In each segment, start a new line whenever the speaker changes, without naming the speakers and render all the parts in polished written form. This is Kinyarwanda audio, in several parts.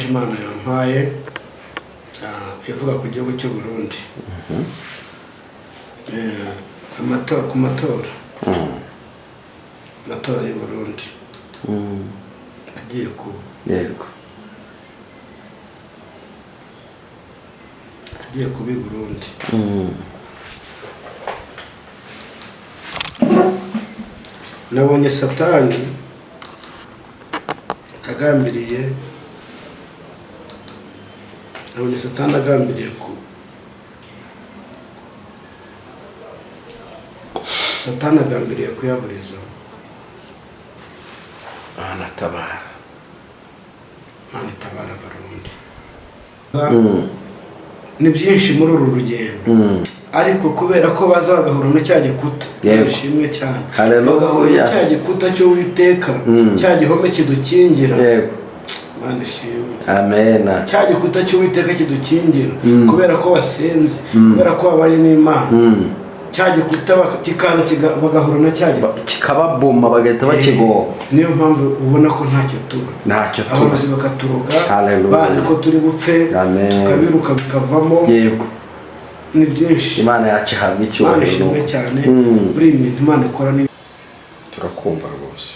Imana yampaye, ivuga ku gihugu cy'u Burundi. Amatora, ku matora, amatora y'u Burundi agiye kuba. Agiye kuba i Burundi. Nabonye Satani agambiriye, nabonye Satani agambiriye ku Satani agambiriye kuyaburiza.
Anatabara.
Imana itabara Abarundi. Ni byinshi muri uru rugendo, ariko kubera ko baza bagahura na cya gikuta. Bishimwe cyane.
Hallelujah.
Bagahura na cya gikuta cy'Uwiteka, cya gihome kidukingira. Imana ishimwe.
Amena.
Cya gikuta cy'Uwiteka kidukingira, kubera ko wasenze, kubera ko wabanye n'Imana, cya gikuta kikaza bagahura na cya gikuta.
Kikababoma, bagahita bakigoba.
Niyo mpamvu ubona ko ntacyo tuba.
Ntacyo tuba.
Abarozi bakaturoga.
Hallelujah.
Bazi ko turi bupfe.
Amen.
Tukabiruka bikavamo. Ni byinshi.
Imana yacu ihabwa
Imana
icyubahiro.
ishimwe cyane. Buri bintu Imana ikora ni
Turakumva rwose.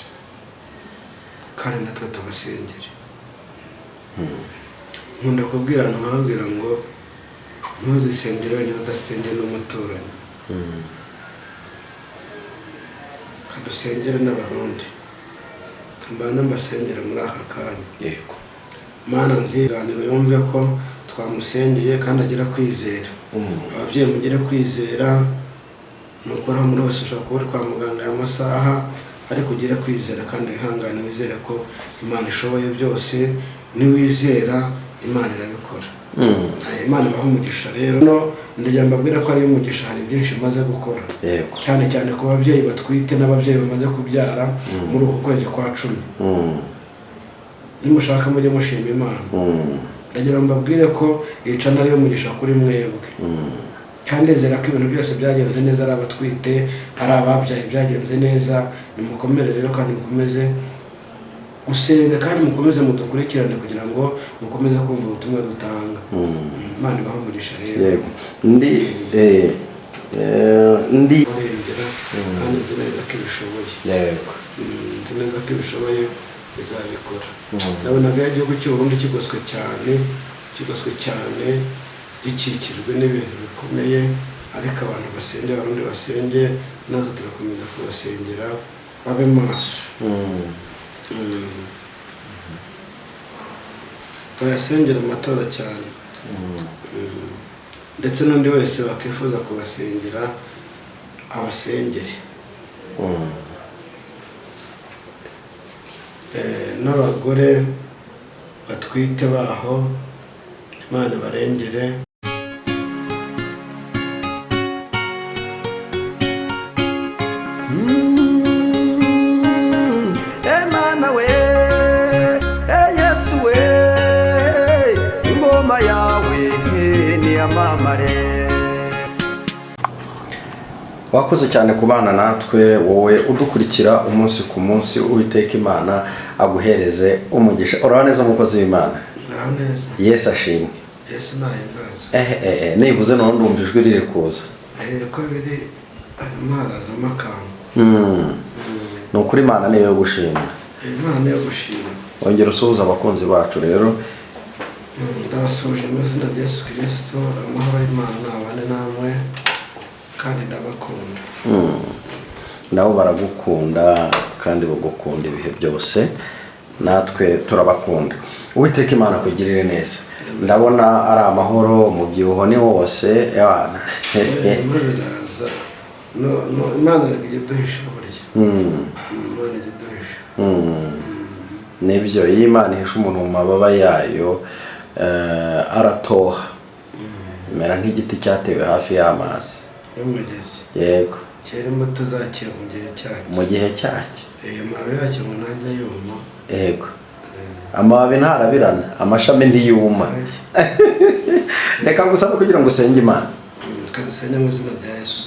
Kandi natwe tubasengere. Nkunda kubwira abantu, nkababwira ngo ntuzisengere wenyine udasengere n'umuturanyi. Kadusengere n'Abarundi, mbanze mbasengere muri aka kanya. Mana nziganiro, yumve ko twamusengeye kandi agira kwizera. Ababyeyi mugire kwizera. Ni ukuri, aho muri hose, ushobora kuba uri kwa muganga aya masaha, ariko ugire kwizera kandi wihangane, wizere ko Imana ishoboye byose. Niwizera, Imana irabikora. Imana ibaha umugisha. Rero no ndagira mbabwira ko ariyo umugisha. Hari byinshi imaze gukora, cyane cyane ku babyeyi batwite n'ababyeyi bamaze kubyara muri uku kwezi kwa 10. Nimushaka mujye mushima Imana. Ndagira ngo mbabwire ko iyi ariyo mugisha kuri mwebwe, kandi ndizera ko ibintu byose byagenze neza, ari abatwite, ari ababyaye, byagenze neza. Nimukomere rero kandi mukomeze gusenga, kandi mukomeze mudukurikirane kugira ngo mukomeze kumva ubutumwa dutanga. Imana ibahe umugisha rero.
Yego, ndi
Urengera, kandi nzi neza ko ibishoboye. Nzi neza ko ibishoboye, izabikora. Nabonaga igihugu cy'u Burundi kigoswe cyane, kigoswe cyane, gikikijwe n'ibintu bikomeye, ariko abantu basenge, Abarundi basenge, natwe turakomeza kubasengera, babe maso. Bayasengera amatora cyane. Ndetse n'undi wese wakwifuza kubasengera abasengere. N'abagore batwite baho, Imana ibarengere.
Emana we, Yesu we, ingoma yawe niyamamare.
Wakoze cyane kubana natwe, wowe udukurikira umunsi ku munsi. Uwiteka Imana aguhereze umugisha. Uraho neza, umukozi w'Imana?
Uraho neza.
Yesu ashimwe.
Yesu nahimbaza.
Ehe ehe, nibuze none ndumva ijwi riri kuza.
Uko biri, harimo harazamo akantu.
Ni ukuri, Imana niyo yo gushima.
Imana niyo gushima.
Wongera usuhuza abakunzi bacu rero.
Ndabasuhuje mu izina rya Yesu Kirisito. Amahoro y'Imana abane namwe, kandi ndabakunda.
Nabo baragukunda kandi bagukunda ibihe byose, natwe turabakunda. Uwiteka Imana akugirire neza. Ndabona ari amahoro, umubyibuho ni wose ewana.
Muri biraza. No, Imana ijya iduhisha burya. Imana ijya iduhisha.
Nibyo, iyo Imana ihisha umuntu mu mababa yayo, aratoha, imera nk'igiti cyatewe hafi y'amazi
y'umugezi. Cyera imbuto zacyo mu gihe cyacyo.
Mu gihe cyacyo.
Amababi yacyo ngo ntajya yuma.
Yego, amababi ntarabirana, amashami ntiyuma. Reka ngusabe kugira ngo usenge Imana.
Kadusenge mu izina rya Yesu.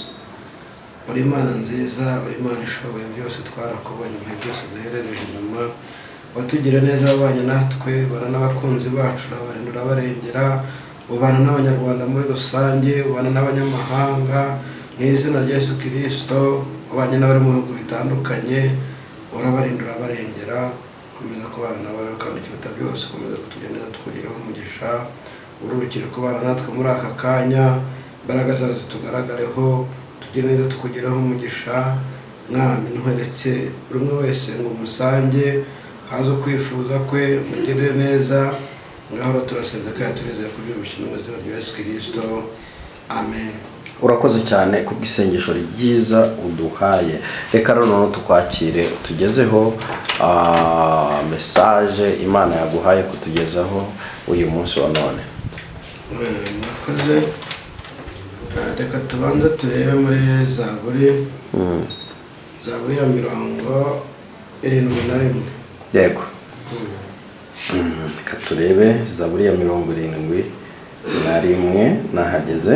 Uri Imana nziza, uri Imana ishoboye byose. Twarakubonye ibihe byose duherereje inyuma. Watugiriye neza, wabanye natwe, ubana n'abakunzi bacu, urabarinda, urabarengera, ubana n'Abanyarwanda muri rusange, ubana n'abanyamahanga mu izina rya Yesu Kirisito, ubanye n'abari mu bihugu bitandukanye, urabarinda, urabarengera. Komeza kubana nabo rero, kandi ikiruta byose komeza kutugeneza, tukugiraho umugisha. Ururukire kubana natwe muri aka kanya, imbaraga zawe zitugaragareho, tugire neza, tukugireho umugisha. Mwami, ntweretse buri umwe wese ngo umusange, haze ukwifuza kwe, mugirire neza. Ngaho turasenze kandi turizeye kubyumvisha mu izina rya Yesu Kirisito, amen.
Urakoze cyane kubw'isengesho ryiza uduhaye. Reka rero noneho tukwakire, utugezeho message Imana yaguhaye kutugezaho uyu munsi wa none.
Murakoze. Reka tubanze turebe muri Zaburi ya 71.
Yego. Reka turebe Zaburi ya 71. Nahageze.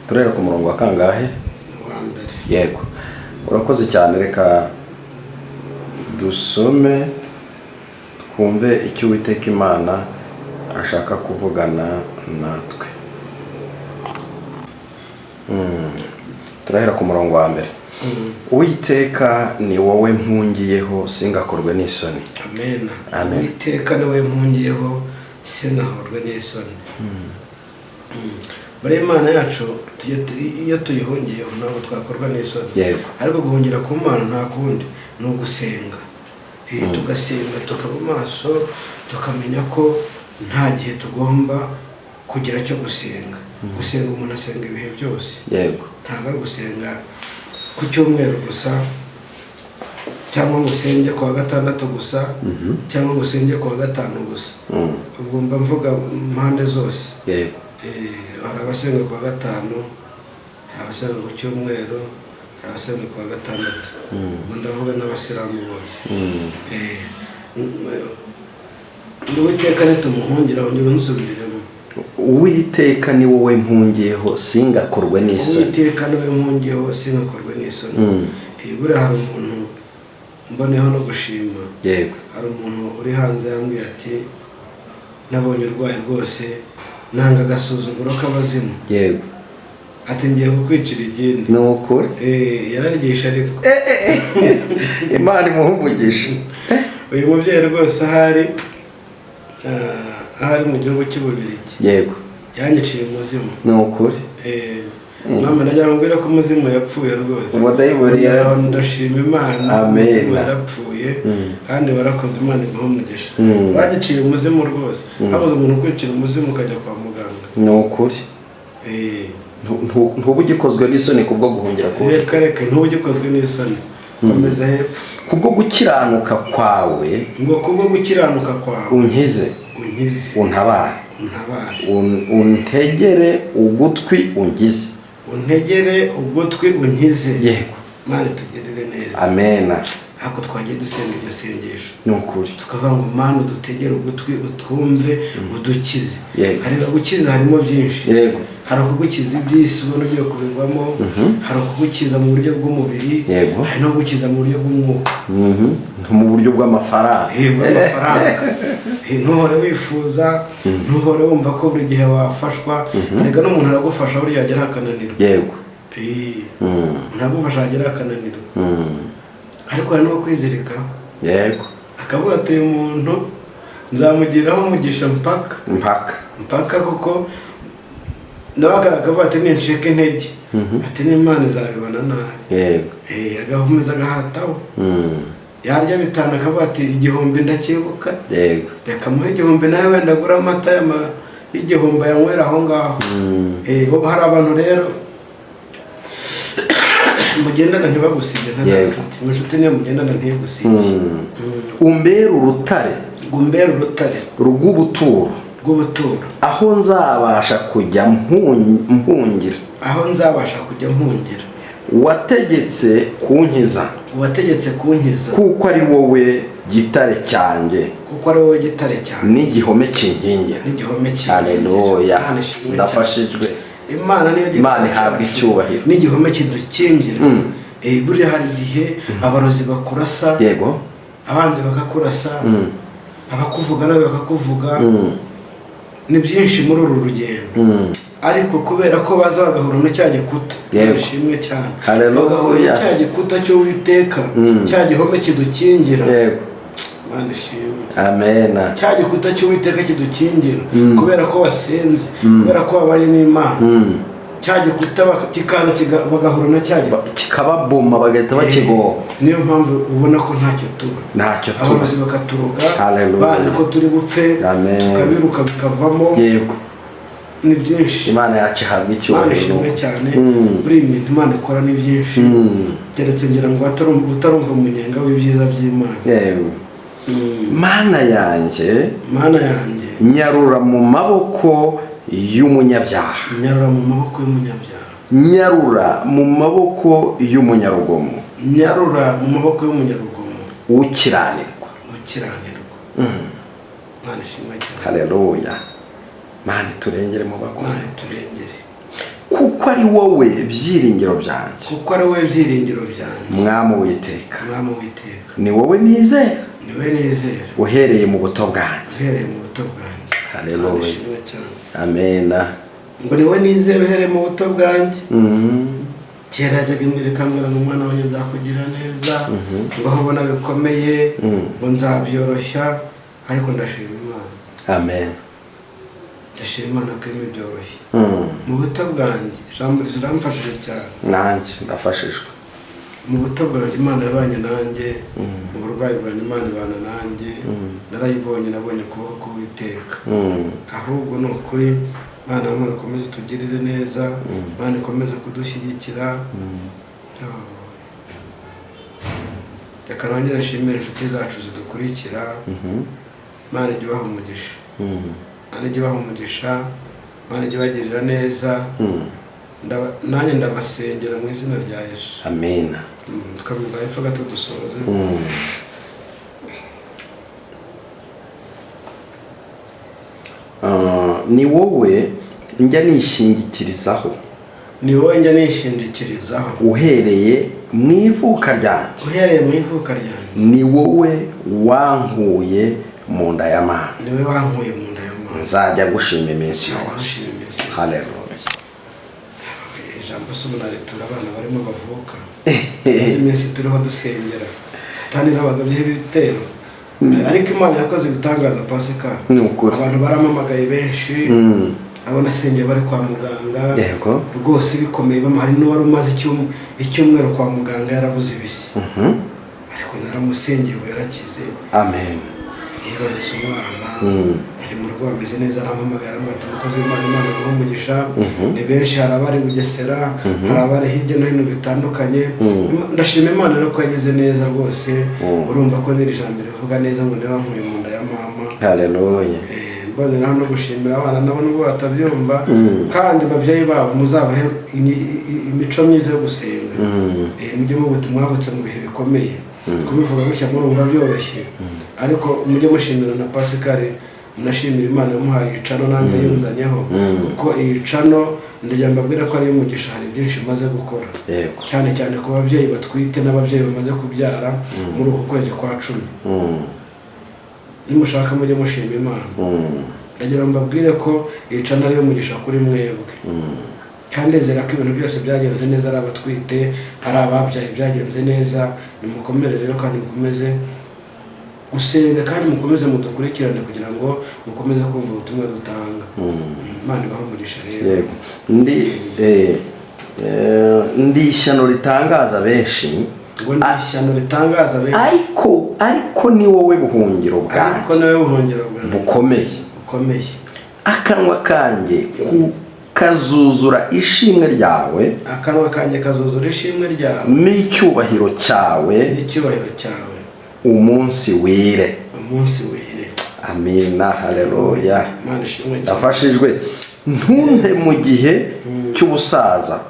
Turere ku murongo wa kangahe?
Wa mbere.
Yego, urakoze cyane. Reka dusome, twumve icyo Uwiteka Imana ashaka kuvugana natwe. Turahera ku murongo wa mbere. Uwiteka, ni wowe mpungiyeho, singakorwe n'isoni.
Amen.
Amen.
Uwiteka niwe mpungiyeho, sinahorwe n'isoni. Buriya Imana yacu iyo tuyihungiyeho ntabwo twakorwa n'isoni. Ariko guhungira ku Mana nta kundi, ni ugusenga. Tugasenga, tukaba maso, tukamenya ko nta gihe tugomba kugira cyo gusenga. Gusenga, umuntu asenga ibihe byose. Ntabwo ari gusenga ku cyumweru gusa, cyangwa ngo usenge ku wa gatandatu gusa, cyangwa ngo usenge ku wa gatanu gusa. Ubwo mba mvuga impande zose. Hari abasenga ku wa gatanu, hari abasenga ku cyumweru, hari abasenga ku wa gatandatu. Ubwo ndavuga n'abasilamu bose. Uwiteka nitumuhungira, ongera unsubiriremo.
Uwiteka, ni wowe mpungiyeho, singakorwe n'isoni.
Uwiteka niwe mpungiyeho, singakorwe n'isoni. Buriya hari umuntu mboneyeho no gushima. Hari umuntu uri hanze yambwiye ati: "Nabonye urwaye rwose, nanga agasuzuguro k'abazimu." Ati: "Ngiye kukwicira igindi."
Ni ukuri.
Yararyigisha ariko.
Imana imuhe umugisha.
Uyu mubyeyi rwose ahari, ahari mu gihugu cy'Ububiligi, yanyiciye umuzimu.
Ni ukuri.
Mama, nagira ngo mbwire ko umuzimu yapfuye rwose.
Umudayimoni
Ndashima Imana.
Amen.
Umuzimu yarapfuye, kandi warakoze, Imana iguha umugisha. Bagiciye umuzimu rwose. Habuze umuntu ukwicira umuzimu ukajya kwa muganga.
Ni ukuri. Ntuba ugikozwe n'isoni kubwo guhungira ku
Reka reka, ntuba ugikozwe n'isoni. Komeza hepfo.
Kubwo gukiranuka kwawe,
Ngo kubwo gukiranuka kwawe,
unkize,
unkize,
untabare,
untabare,
untegere ugutwi unkize.
Untegere ugutwi unkize. Mana, tugirire neza.
Amena.
Ariko twagiye dusenga iryo sengesho,
Ni ukuri.
tukavuga ngo: "Mana, udutegere ugutwi, utwumve, udukize." Hari gukiza, harimo byinshi. Hari ukugukiza iby'isi ubona ugiye kubigwamo, hari ukugukiza mu buryo bw'umubiri, hari no kugukiza mu buryo bw'umwuka.
Mu buryo bw'amafaranga.
Yego, amafaranga. Ntuhore wifuza, ntuhore wumva ko buri gihe wafashwa. Erega n'umuntu aragufasha burya, yagera akananirwa. Umuntu aragufasha, yagera akananirwa. Ariko hari n'uwo kwizirika, akavuga ati: "Uyu muntu nzamugiraho umugisha mpaka."
Mpaka.
Mpaka, kuko nawe agaragaza ati: "Nincika intege," ati, "n'Imana izabibona nabi." Agakomeza agahataho. Yarya 5 akavuga ati: "1000 ndacyibuka." Reka muhe 1000, nawe wenda agure amata y'1000 ayanywera aho ngaho. Ubu hari abantu rero mugendana ntibagusige, nka za nshuti. Inshuti niyo mugendana ntigusige.
Umbere urutare,
Ngo umbere urutare
rw'ubuturo,
rw'ubuturo,
aho nzabasha kujya mpungira.
Aho nzabasha kujya mpungira.
Wategetse kunkiza,
Wategetse kunkiza,
kuko ari wowe gitare cyanjye,
kuko ari wowe gitare cyanjye,
n'igihome kinkingira.
N'igihome kinkingira.
Haleluya.
Imana ishimwe cyane.
Ndafashijwe.
Imana niyo gitare
Imana ihabwa
cyacu,
icyubahiro.
n'igihome kidukingira. Buriya hari igihe abarozi bakurasa. Abanzi bakakurasa, abakuvuga nabi bakakuvuga. Ni byinshi muri uru rugendo, ariko kubera ko baza bagahura na cya gikuta,
Yego.
bishimwe cyane,
Hallelujah.
bagahura na cya gikuta cy'Uwiteka, cya gihome kidukingira. Imana ishimwe.
Amena.
Cya gikuta cy'Uwiteka kidukingira, kubera ko wasenze, kubera ko wabanye n'Imana, cya gikuta kikaza bagahura na cya gikuta,
Kikababoma, bagahita bakigoba.
Niyo mpamvu ubona ko ntacyo tuba.
Ntacyo tuba.
Abarozi bakaturoga
Hallelujah.
bazi ko turi bupfe,
Amen.
tukabiruka bikavamo. Ni byinshi.
Imana yacu ihabwa
Imana
icyubahiro.
ishimwe cyane. Buri bintu Imana ikora ni byinshi, keretse ngira ngo utarumva umunyenga w'ibyiza by'Imana.
Yego. Mana yanjye,
Mana yanjye,
nyarura mu maboko y'umunyabyaha.
Nyarura mu maboko y'umunyabyaha.
Nyarura mu maboko y'umunyarugomo.
Nyarura mu maboko y'umunyarugomo.
Ukiranirwa.
Ukiranirwa. Imana ishimwe cyane.
Haleluya. Mana turengere mu bagome.
Imana turengere.
Kuko ari wowe byiringiro byanjye.
Kuko ari wowe byiringiro byanjye.
Mwami Uwiteka,
Mwami Uwiteka,
ni wowe nizera
ni we nizera
uhereye mu buto bwanjye.
Uhereye mu buto bwanjye.
Haleluya.
Imana ishimwe cyane.
Amena.
Ngo ni we nizera uhereye mu buto bwanjye. Kera yajyaga imbwira, ikambwira ngo umwana wanjye nzakugira neza, ngo aho ubona bikomeye ngo nzabyoroshya, ariko ndashima Imana.
Amen.
Ndashima Imana ko irimo ibyoroshye. Mu buto bwanjye, ijambo riramfashije cyane.
Nanjye ndafashijwe.
Mu buto bwanjye Imana yabanye nanjye, mu burwayi bwanjye Imana ibana nanjye, narayibonye, nabonye ukuboko k'Uwiteka. Ahubwo ni ukuri, Imana y'amahoro ikomeze itugirire neza, Imana ikomeze kudushyigikira. Reka nongere nshimire inshuti zacu zidukurikira. Imana ijye ibaha umugisha. Imana ijye ibaha umugisha, Imana ijye ibagirira neza. Nanjye ndabasengera mu izina rya Yesu.
Amena.
Tukabiva hepfo gato dusoze.
Ni wowe njya nishingikirizaho.
Ni wowe njya nishingikirizaho.
Uhereye mu ivuka ryanjye.
Uhereye mu ivuka ryanjye.
Ni wowe wankuye mu nda ya mama.
Ni wowe wankuye mu nda ya mama.
Nzajya gushima iminsi yose.
Gushima iminsi yose.
Haleluya.
Ijambo se umuntu aritura abana barimo bavuka. Izi minsi turiho dusengera Satani n'abagabyeho ibitero, ariko Imana yakoze ibitangaza. Pasika,
Ni ukuri.
abantu baramamagaye benshi, abo nasengeye bari kwa muganga, rwose bikomeye, hari n'uwari umaze icyumweru kwa muganga yarabuze ibisi, ariko naramusengeye ubu yarakize.
Amen.
Yibarutse umwana, ari mu rugo ameze neza, arampamagara ati umukozi w'Imana, Imana iguhe umugisha. Ni benshi, hari abari Bugesera, hari abari hirya no hino bitandukanye. Ndashima Imana rero ko yagize neza rwose. Urumva ko n'iri jambo rivuga neza ngo niba nkuye mu nda ya mama.
Haleluya.
Mboneraho no gushimira abana nabo nubwo batabyumva, kandi ababyeyi babo muzabahe imico myiza yo gusenga. Mujye mubuta mwavutse mu bihe bikomeye. Kubivuga gutya murumva byoroshye, ariko mujye mushimira na Pascal, munashimira Imana yamuhaye iyi cano nanjye yinzanyeho, kuko iyi cano ndagira mbabwire ko ari iy'umugisha. Hari byinshi imaze gukora, cyane cyane ku babyeyi batwite n'ababyeyi bamaze kubyara muri uku kwezi kwa 10. Nimushaka mujye mushima Imana. Ndagira ngo mbabwire ko iyi cano ari iy'umugisha kuri mwebwe, kandi ndizera ko ibintu byose byagenze neza, ari abatwite, ari ababyaye, byagenze neza. Nimukomere rero kandi mukomeze gusenga, kandi mukomeze mudukurikirane kugira ngo mukomeze kumva ubutumwa dutanga. Imana ibahe umugisha rero.
Yego. Ndi ishyano ritangaza benshi.
Ngo ndi ishyano ritangaza benshi.
Ariko ni wowe buhungiro bwanjye.
Ariko ni wowe buhungiro bwanjye.
Bukomeye.
Bukomeye.
Akanwa kanjye kazuzura ishimwe ryawe.
Akanwa kanjye kazuzura ishimwe ryawe.
N'icyubahiro cyawe.
N'icyubahiro cyawe.
Umunsi wire.
Umunsi wire.
Amina. Haleluya.
Imana ishimwe cyane.
Ndafashijwe. Ntunte mu gihe cy'ubusaza.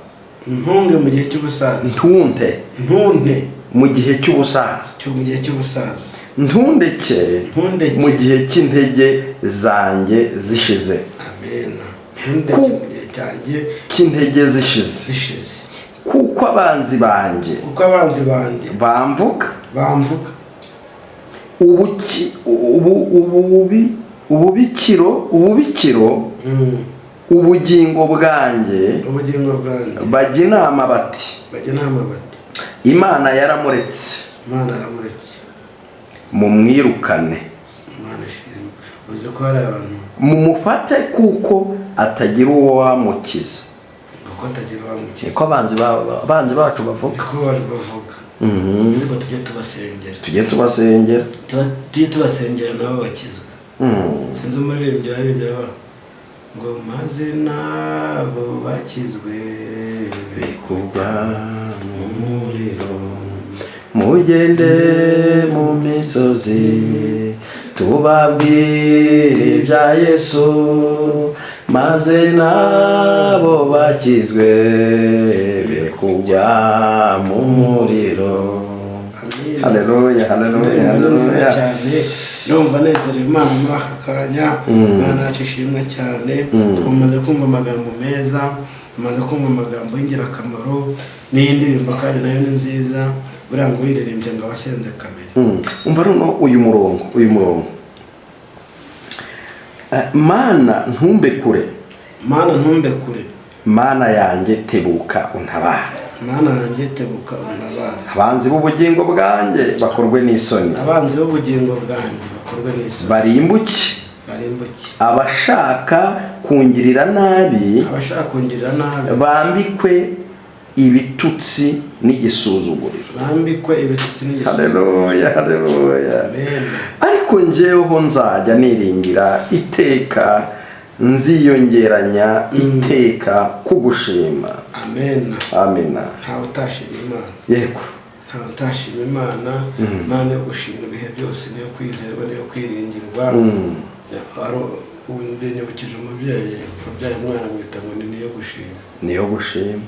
Ntunge mu gihe cy'ubusaza.
Ntunte.
Ntunte
mu gihe cy'ubusaza.
Mu gihe cy'ubusaza.
Ntundeke
Ntundeke.
mu gihe cy'intege zanjye zishize.
Amina. Ntundeke mu gihe cyanjye
cy'intege zishize.
Zishize.
Kuko abanzi banjye.
Kuko abanzi banjye.
Bamvuga.
Bamvuga.
Ububikiro ubugingo bwanjye bajya inama bati, Imana yaramuretse, mumwirukane, mumufate kuko atagira uwo wamukiza. Niko abanzi bacu bavuga.
Ariko tujye tubasengera, tujye tubasengera nabo bakizwe. Sinzi umuririmbyi waririmbye ngo maze nabo bakizwe
bikugwa mu muriro, mugende mu misozi tubabwire ibya Yesu, maze nabo bakizwe bikugwa mu muriro. Haleluya, haleluya, haleluya.
Ndumva nezerewe Imana muri aka kanya. Imana yacu ishimwe cyane. Tumaze kumva amagambo meza, tumaze kumva amagambo y'ingirakamaro n'iyi ndirimbo kandi nayo ni nziza. Buriya ngo uyiririmbye ngo abasenze kabiri.
Umva noneho uyu murongo. Mana ntumbe kure,
Mana ntumbe kure,
Mana yanjye tebuka untabare,
Mana yanjye tebuka untabare.
Abanzi b'ubugingo bwanjye bakorwe n'isoni,
abanzi b'ubugingo bwanjye bakorwe n'isoni,
barimbuke, abashaka kungirira nabi, bambikwe ibitutsi n'igisuzuguriro,
bambikwe ibitutsi n'igisuzuguriro.
Haleluya, haleluya. Ariko njyeweho nzajya niringira iteka, nziyongeranya iteka kugushima.
Amen.
Amina.
Ntawe utashima Imana.
Yego.
Ntawe utashima Imana. Imana yo gushima ibihe byose, niyo kwizerwa, niyo kwiringirwa. Nyibukije umubyeyi wabyaye umwana mwita ngo ni niyo gushima.
Niyo gushima.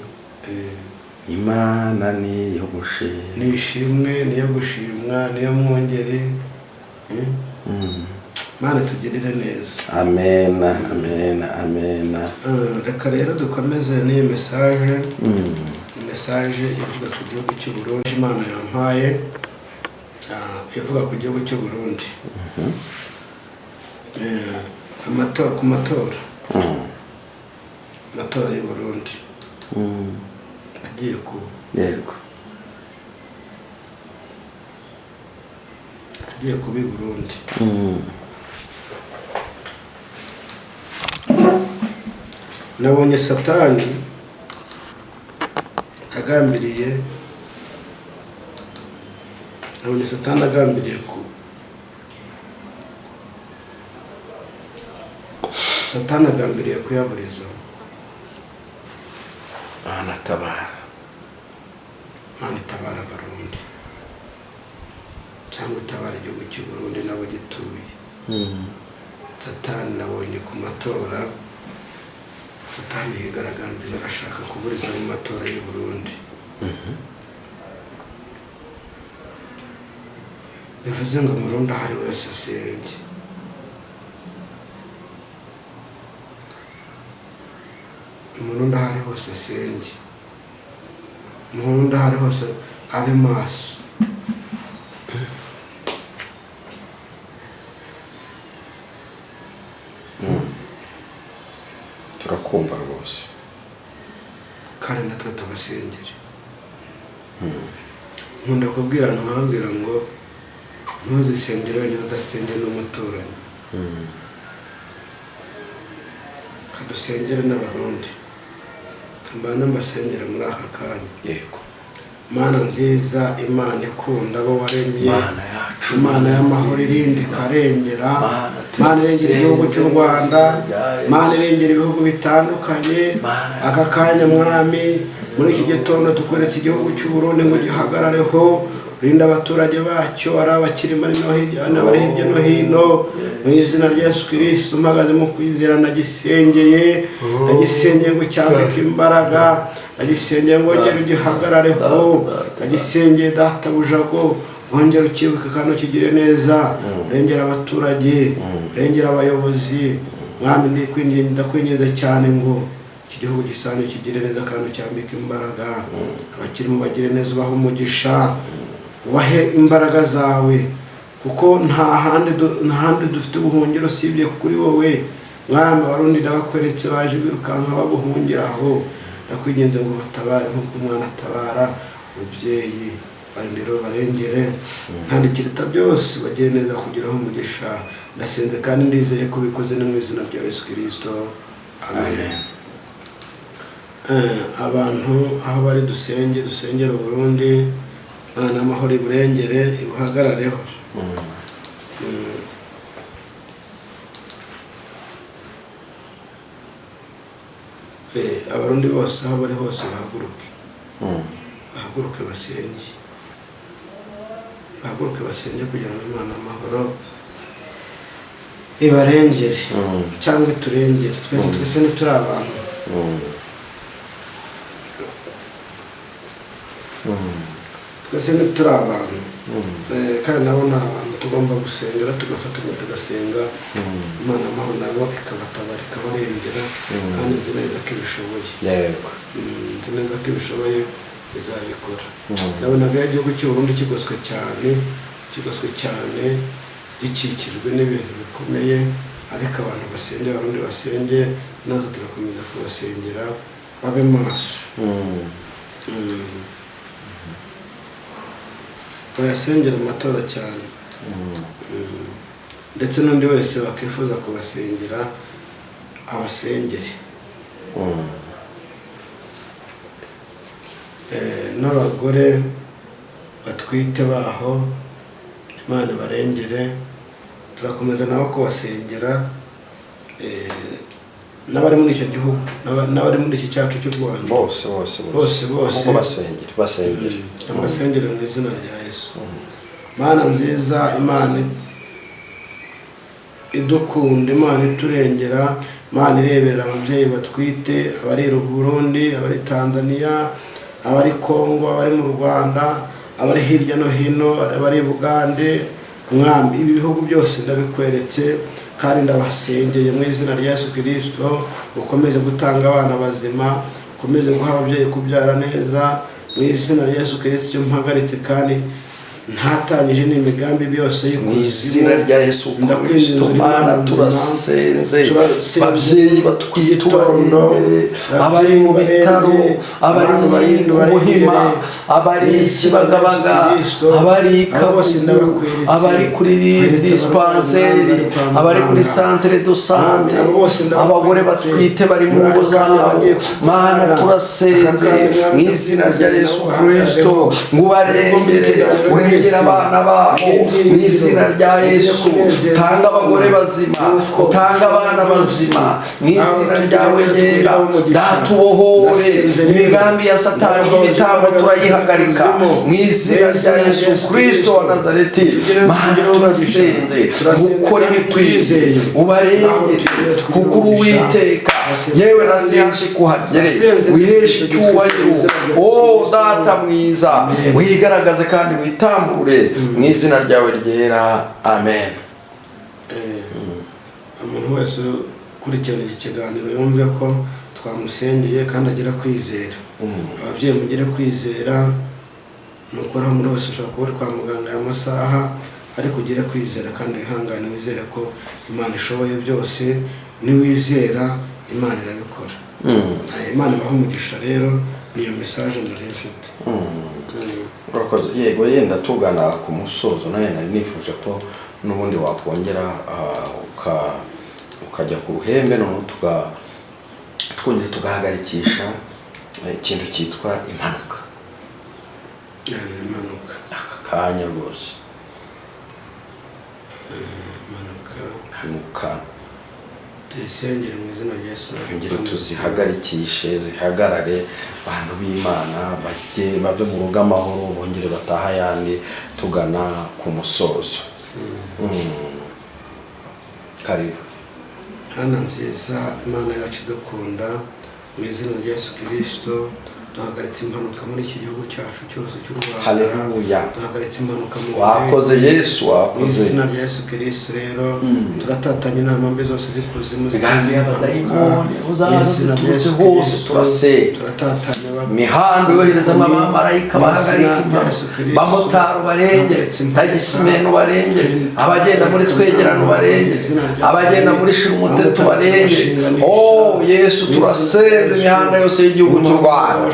Imana niyo gushima.
Ni ishimwe, niyo gushimwa, niyo mwongere. Mana tugirire neza.
Amen, amen, amen.
Reka rero dukomeze n'iyi message. Message ivuga ku gihugu cy'u Burundi. Imana yampaye ivuga ku gihugu cy'u Burundi. Amatora, ku matora. Amatora y'u Burundi. Agiye kuba.
Yego.
Agiye kuba i Burundi. Nabonye Satani agambiriye, ku Satani agambiriye kuyaburiza.
Anatabara.
Mana itabara Abarundi, cyangwa itabara igihugu cy'u Burundi n'abagituye. Satani nabonye ku matora, Satani yigaragambije arashaka kuburiza mu matora y'u Burundi. Bivuze ngo Umurundi aho ari wese asenge. Umurundi aho ari hose asenge. Umurundi aho ari hose abe maso.
Turakumva rwose.
Kandi natwe tubasengere. Nkunda kubwira nkababwira ngo ntuzisengere wenyine udasengera n'umuturanyi. Kadusengere n'Abarundi. Mbana mbasengera muri aka kanya.
Yego.
Mana nziza, Imana ikunda abo waremye,
Imana yacu,
Imana y'amahoro irinda ikarengera, Mana irengera igihugu cy'u Rwanda, Mana irengera ibihugu bitandukanye. Aka kanya Mwami, muri iki gitondo tukoretse igihugu cy'u Burundi ngo gihagarareho, rinda abaturage bacyo, ari abakiri muri no hirya n'abari hirya no hino. Mu izina rya Yesu Kristo mpagaze mu kwizera, nagisengeye ngo cyambike imbaraga, nagisengeye ngo ngere ugihagarareho, nagisengeye databuja ngo wongere ukibuke kandi ukigire neza, urengera abaturage, urengera abayobozi. Mwami ndakwinginze cyane ngo iki gihugu gisanzwe kigire neza kandi cyambike imbaraga, abakirimo bagire neza, ubahe umugisha, ubahe imbaraga zawe, Kuko nta handi dufite ubuhungiro usibye kuri wowe. Mwami, Abarundi ndabakweretse baje birukanka babuhungiraho, ndakwinginze ngo batabare nk'uko umwana atabara umubyeyi, barindiro barengere, kandi ikiruta byose bagire neza kugiraho umugisha. Ndasenze kandi ndizeye ko ubikoze no mu izina rya Yesu Kristo, amen. Abantu aho bari dusenge, dusengere Burundi, Imana amahoro iburengere, ibuhagarareho. Abarundi bose aho bari hose bahaguruke, bahaguruke basenge, bahaguruke basenge kugira ngo Imana amahoro ibarengere cyangwa iturengere. Twese ntituri abantu. Twese ntituri abantu, kandi nabo ni abantu tugomba gusengera, tugafatanya tugasenga Imana amahoro nabo ikabatabara, ikabarengera, kandi nzi neza ko ibishoboye.
Yego,
nzi neza ko ibishoboye, izabikora. Nabonaga igihugu cy'u Burundi kigoswe cyane, kigoswe cyane, gikikijwe n'ibintu bikomeye, ariko abantu basenge, Abarundi basenge, natwe turakomeza kubasengera babe maso. Bayasengera amatora cyane, ndetse n'undi wese wakifuza kubasengera abasengere. N'abagore batwite baho Imana barengere, turakomeza nabo kubasengera, n'abari muri icyo gihugu, n'abari muri iki cyacu cy'u Rwanda,
bose bose
bose bose
basengere, basengere,
abasengere mu izina rya Yesu. Mana nziza, Imana idukunda, Imana iturengera, Imana ireberera ababyeyi batwite, abari i Burundi, abari Tanzania, abari Kongo, abari mu Rwanda, abari hirya no hino, abari Bugande. Mwami, ibi bihugu byose ndabikweretse kandi ndabasengeye mu izina rya Yesu Kristo. Ukomeze gutanga abana bazima, ukomeze guha ababyeyi kubyara neza mu izina rya Yesu Kristo. Icyo mpagaritse kandi ntatangije n'imigambi byose
mu izina rya Yesu Kristo. Mana, turasenze babyeyi batwite, abari mu bitaro, abari mu Muhima, abari Kibagabaga, abari Kagugu, abari kuri dispanseri, abari kuri centre de santé, abagore batwite bari mu ngo zabo. Mana, turasenze mu izina rya Yesu Kristo ngo ubarengere, urengere abana babo mu izina rya Yesu. Tanga abagore bazima, tanga abana bazima mu izina ryawe ryera. Data, ubohore imigambi ya Satani y'ibitambo, turayihagarika mu izina rya Yesu Kristo wa Nazareti. Mana, turasenze gukora ibikwiye, ubarengere kuko uri Uwiteka. Yewe na siyashi kuhagere, wiheshe icyubahiro. O Data mwiza, wigaragaze kandi witambure mu izina ryawe ryera, amen.
Umuntu wese ukurikirana iki kiganiro yumve ko twamusengeye kandi agira kwizera. Ababyeyi mugire kwizera, nuko aho muri hose ushobora kuba uri kwa muganga aya masaha, ariko ugire kwizera kandi wihangane, wizere ko Imana ishoboye byose. Niwizera Imana irabikora. Imana ibaha umugisha. Rero niyo message nari mfite.
Urakoze. Yego, yenda tugana ku musozo, nawe nari nifuje ko n'ubundi wakongera ukajya ku ruhembe, noneho twongera tugahagarikisha ikintu cyitwa impanuka.
Impanuka
aka kanya rwose, impanuka
tuyisengere mu izina rya Yesu,
twongere tuzihagarikishe, zihagarare. Abantu b'Imana bajye bave mu rugo amahoro, bongere bataha ayandi, tugana ku musozo. Karibu.
Mana nziza, Imana yacu idukunda, mu izina rya Yesu Kristo Duhagaritse impanuka muri iki gihugu cyacu cyose cy'u Rwanda.
Haleluya.
Duhagaritse impanuka mu
Wakoze
ndege.
Yesu,
Mu
wakoze.
izina rya Yesu Kristo rero, turatatanya inama mbi zose z'ikuzimu.
Imigambi y'abadayimoni uzaza
Mu izina rya
ziturutse
Yesu
hose,
Kristo,
turasenga.
Turatatanya
Imihanda yoherezamo abamarayika
Mu izina
bahagarika
rya
impanuka,
Yesu Kristo,
bamotari ubarengere,
duhagaritse impanuka.
tagisimeni ubarengere, abagenda muri Twegerane ubarengere, abagenda muri Shirumuteto ubarengere. Oh Yesu, turasenze imihanda yose y'igihugu cy'u Rwanda.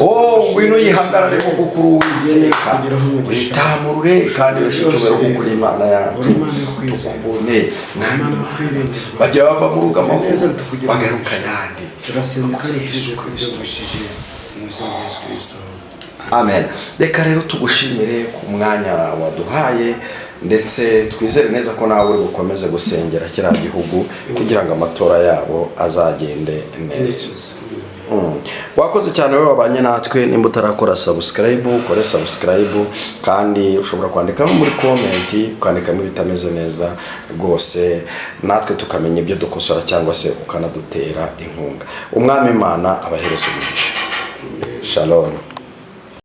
Oh, ngwino uyihagararemo kuko uri Uwiteka, witamurure kandi weshe icyubahiro kuko uri Imana yacu. Tukukunde Mwami Imana. Bajya bava mu rugo amahoro, bagaruka ayandi.
Turasenga kandi
Wakoze Yesu
tuje
Kristo.
kubyumvishije mu izina rya Yesu Kristo.
Amen. Reka rero tugushimire ku mwanya waduhaye, ndetse twizere neza ko nawe uri bukomeze gusengera kiriya gihugu kugira ngo amatora yabo azagende neza. Wakoze cyane wowe wabanye natwe. Nimba utarakora subscribe, ukore subscribe, kandi ushobora kwandikamo muri comment, ukandikamo ibitameze neza rwose, natwe tukamenya ibyo dukosora, cyangwa se ukanadutera inkunga. Umwami Imana abahereza umugisha. Shalom.